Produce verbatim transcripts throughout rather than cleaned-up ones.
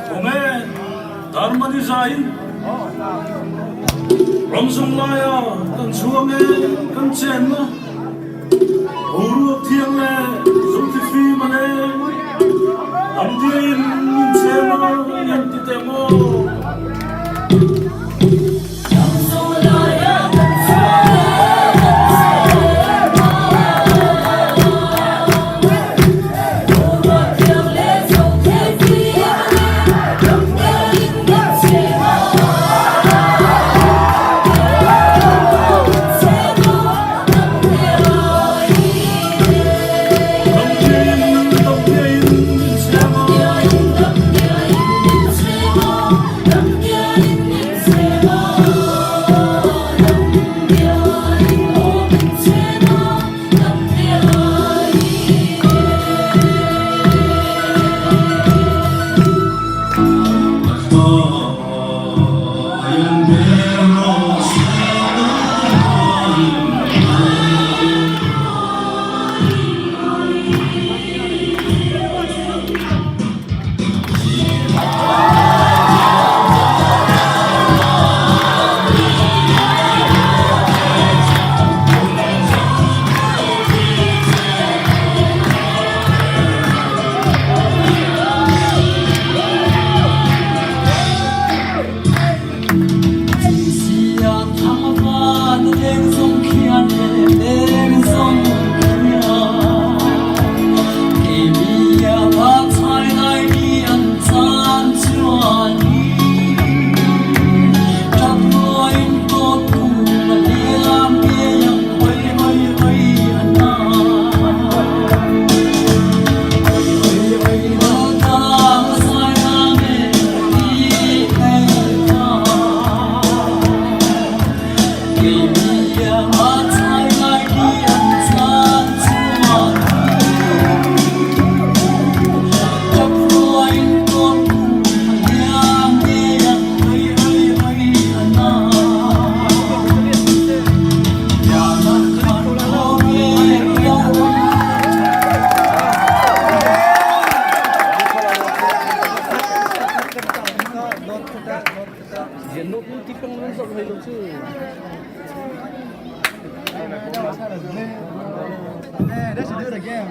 Kong e, darmani za in ram zong lai-a kan suang e, kan cen na. Boruak thiang le zong kifi mah le, lamdin in cen na, in ti teng aw.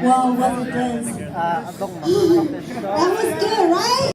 Wow, what a dance. That was good, right?